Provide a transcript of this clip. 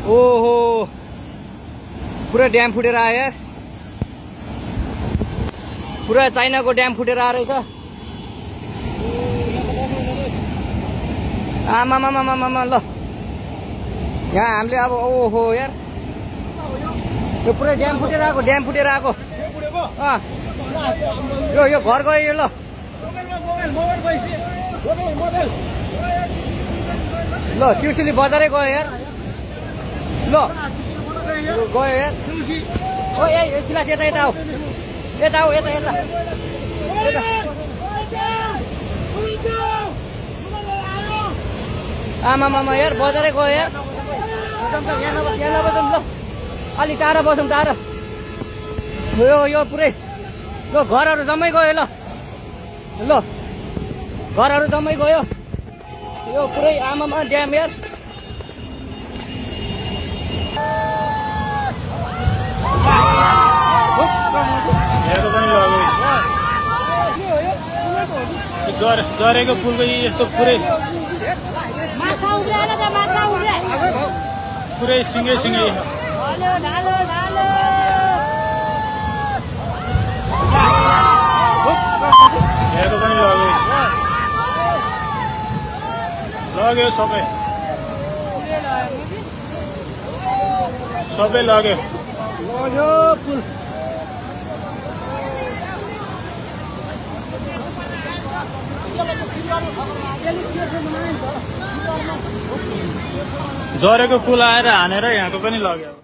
ओहो पुरा ड्याम फुटेर आयो यार पुरा चाइनाको ड्याम फुटेर आएर रहेछ आमामामामामा ल यहाँ हामीले अब ओहो यार यो पुरै ड्याम फुटेर आएको यो घर गयो यो ल ल त्रिशुली बजारै गयो यार ल गयो यार ओ ए सिलास यता आऊ यता आमामामा यार बजारै गयो यार यहाँ नबजाउँ ल अलि टाढा बसौँ टाढा यो पुरै ल घरहरू जम्मै गयो ल घरहरू जम्मै गयो यो पुरै आमामा ड्याम यार झरेको पुलको यस्तो पुरै सिङ्गै हेरेको पनि लग्यो सबै लग्यो पुल झरेको पुल आएर हानेर यहाँको पनि लग्यो।